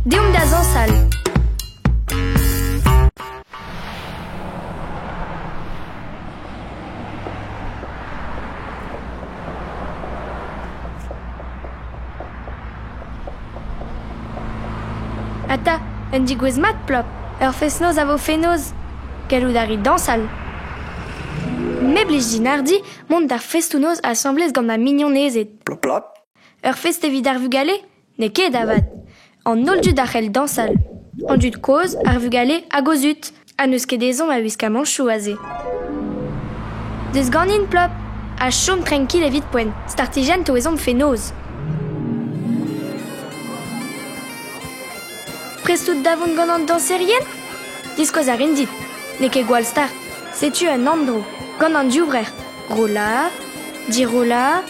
Deomp da zañsal. Ata, un digouez mat, Plop. Ur fest-noz a vo fenoz. Gallout a rit dañsal. Me blij din hardi mont d'ar festoù-noz asambles gant ma mignonezed. Plop plop. Ur fest evit ar vugale ? N'eo ket avat. An holl dud a c'hell dañsal. An dud kozh, ar vugale hag o zud. Ha n'eus ket ezhomm a wiskamanchoù aze. Deus ganin, Plop, ha chom trankil evit poent. Startijenn 'to ezhomm fenoz. Prest out da vont gant an dañserien ? Diskouez a rin dit. N'eo ket gwall start. Setu un andro. Gant an div vrec'h. Rollañ, dirollañ,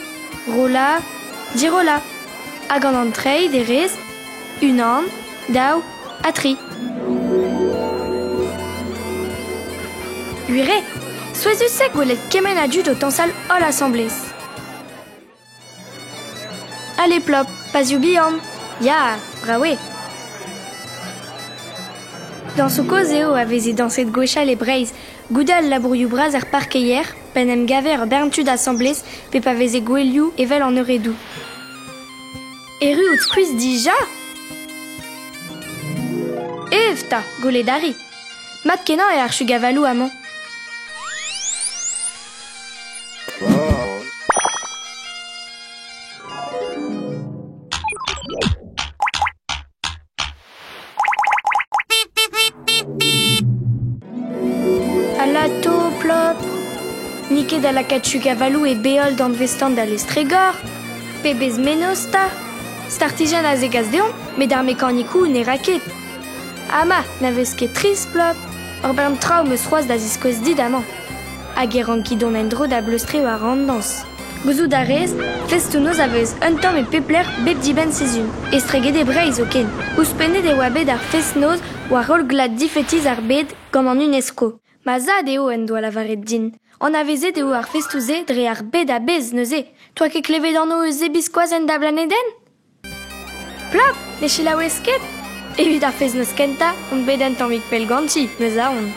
rollañ, dirollañ. Ha gant an treid e rez unan, daou ha tri. Gwir eo, souezhus eo gwelet kement a dud o tañsal holl asambles. Ale Plop, pazioù bihan. Ya, brav eo. Dañsoù kozh eo a veze dañset gwechall e Breizh, goude al labourioù bras er parkeier, p'en em gave ur bern tud asambles pe pa veze gouelioù evel an euredoù. Erru out skuizh dija ? Ev 'ta, gwelet a ri. Mat-kenañ eo ar chug-avaloù amañ. Alato, plop ! N'it ket da lakaat chug-avaloù e beol danvez-tan da lestr-egor. Pebezh mennozh 'ta ! Startijenn a zegas deomp, met ar mekanikoù ne ra ket. Ama, na vez ket trist, Plop. Ur bern traoù 'm eus c'hoazh da ziskouez dit amañ. Hag e ranki dont en-dro da bleustriñ war an dañs. Gouzout a rez, festoù-noz a vez un tamm e pep lec'h bep dibenn-sizhun, estreget e Breizh zoken. Ouzhpennet e oa bet ar fest-noz war holl glad difetis ar bed gant an UNESCO. Ma zad eo en doa lavaret din. Anavezet eo ar festoù-se dre ar bed a-bezh neuze. 'Toa ket klevet anv eus se biskoazh en da blanedenn ? Plop, ne selaouez ket ? Evit ar fest-noz kentañ on bet un tammig pell ganti, 'm eus aon.